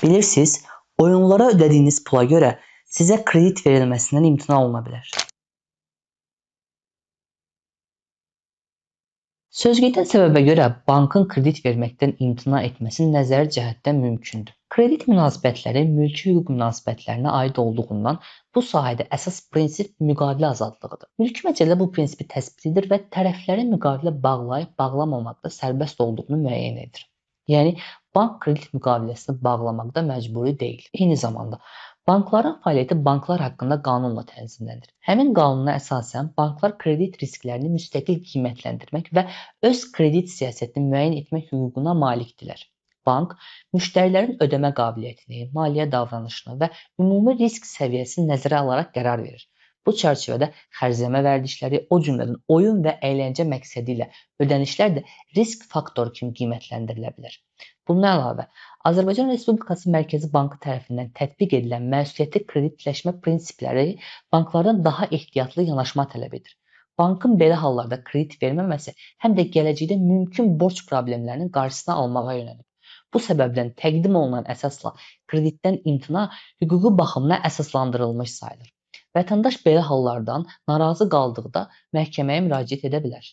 Bilirsiniz, oyunlara ödədiyiniz pula görə sizə kredit verilməsindən imtina oluna bilər. Sözgedən səbəbə görə bankın kredit verməkdən imtina etməsi nəzəri cəhətdən mümkündür. Kredit münasibətləri mülki hüquq münasibətlərinə aid olduğundan bu sahədə əsas prinsip müqavilə azadlığıdır. Mülki məcəllə bu prinsipi təsbit edir və tərəflərin müqavilə bağlayıb bağlamamaqda sərbəst olduğunu müəyyən edir. Yəni, bank kredit müqaviləsini bağlamaqda məcburi deyil. Eyni zamanda bankların fəaliyyəti banklar haqqında qanunla tənzimlənir. Həmin qanuna əsasən banklar kredit risklərini müstəqil qiymətləndirmək və öz kredit siyasətini müəyyən etmək hüququna malikdirlər. Bank müştərilərin ödəmə qabiliyyətini, maliyyə davranışını və ümumi risk səviyyəsini nəzərə alaraq qərar verir. Bu çərçivədə xərcləmə vərdişləri, o cümlədən oyun və əyləncə məqsədi ilə ödənişlər də risk faktoru kimi qiymətləndirilə bilər. Bundan əlavə, Azərbaycan Respublikası Mərkəzi Bankı tərəfindən tətbiq edilən məsuliyyətli kreditləşmə prinsipləri banklardan daha ehtiyatlı yanaşma tələb edir. Bankın belə hallarda kredit verməməsi həm də gələcəkdə mümkün borc problemlərinin qarşısını almağa yönəlib. Bu səbəbdən təqdim olunan əsasla kreditdən imtina hüquqi baxımdan əsaslandırılmış sayılır. Vətəndaş belə hallardan narazı qaldıqda məhkəməyə müraciət edə bilər.